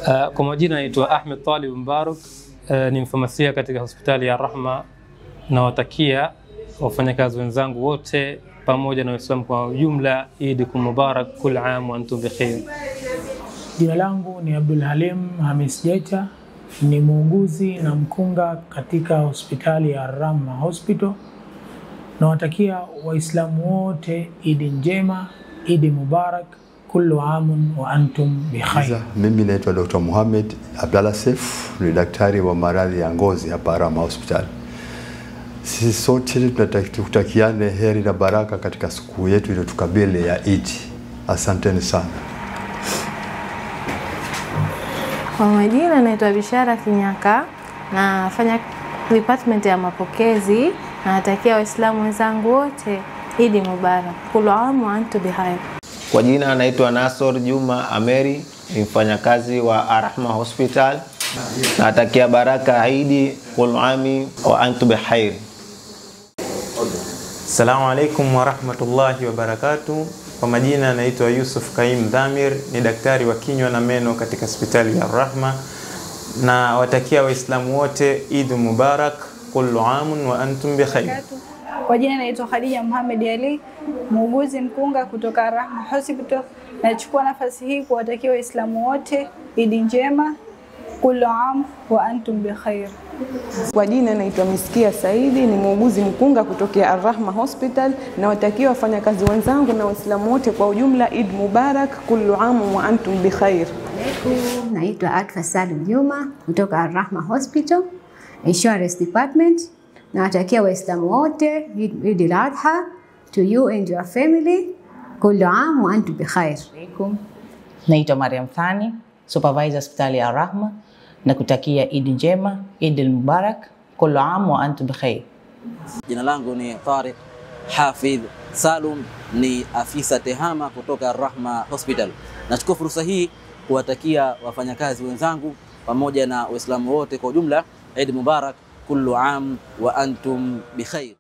Kwa majina naitwa Ahmed Talib Mbaruk, ni mfamasia katika hospitali ya Rahma. Nawatakia wafanyakazi wenzangu wote pamoja na Waislamu kwa ujumla Eid Mubarak, kul aam wa antum bikhair. Jina langu ni Abdul Halim Hamis Jecha, ni muuguzi na mkunga katika hospitali ya Rahma Hospital. Nawatakia Waislamu wote Eid njema, Eid Mubarak, kullu aam wa antum bikhair. Mimi naitwa Dr. Muhammad Abdallah Seif, ni daktari wa maradhi ya ngozi hapa Rahma Hospital. Sisi sote tunatakiane heri na baraka katika siku yetu iliyotukabili ya Eid. Asanteni sana. Kwa majina naitwa Bishara Kinyaka, nafanya department ya mapokezi. Natakia Waislamu wenzangu wote Eid Mubarak, kullu aam wa antum bikhair. Kwa jina naitwa Nasor Juma Ameri, ni mfanyakazi wa Arrahma Hospital. Natakia baraka Eid, kullu aam wa antum bikhair. Assalamu alaikum wa rahmatullahi wa barakatuh. Kwa majina naitwa Yusuf Kaim Dhamir, ni daktari wa kinywa na meno katika hospitali ya Rahma. Na watakia Waislamu wote Eid Mubarak, kullu aam wa antum bikhair. Kwa jina naitwa Khadija Muhammad Ali, muuguzi mkunga kutoka Rahma Hospital. Nachukua nafasi hii kuwatakia Waislamu wote Eid njema, kullu aam wa antum bikhair. Kwa jina naitwa Miskia Saidi, ni muuguzi mkunga kutokea Arrahma Hospital. Na watakia wafanyakazi wenzangu na Waislamu wote kwa ujumla Eid Mubarak, kullu aam wa antum bikhair. Naitwa Atfa Salim Juma kutoka Arrahma Hospital Insurance Department. Nawatakia Waislamu wote Eid al-Adha to you and your family, kullu aam wa antum bikhair. Naitwa Mariam Thani, supervisor hospitali ya Arrahma, na kutakia Eid njema, Eid Mubarak, kullu aam wa antum bikhair. Jina langu ni Tariq Hafidh Salum, ni afisa tehama kutoka Rahma Hospital. Nachukua fursa hii kuwatakia wafanyakazi wenzangu pamoja na Waislamu wote kwa ujumla Eid Mubarak, kullu aam wa antum bikhair.